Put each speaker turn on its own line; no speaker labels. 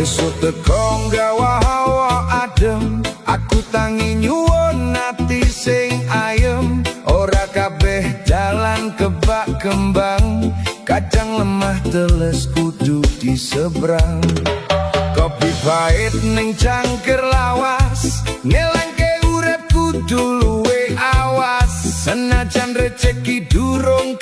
Esuk teko nggawa hawa adem. Aku tangi nyuwun ati sing ayem. Ora kabeh dalan kebak kembang. Kadang lemah teles kudu disebrang. Kopi pahit ning cangkir lawas, ngelingke urip kudu luwih awas. Senajan rezeki durung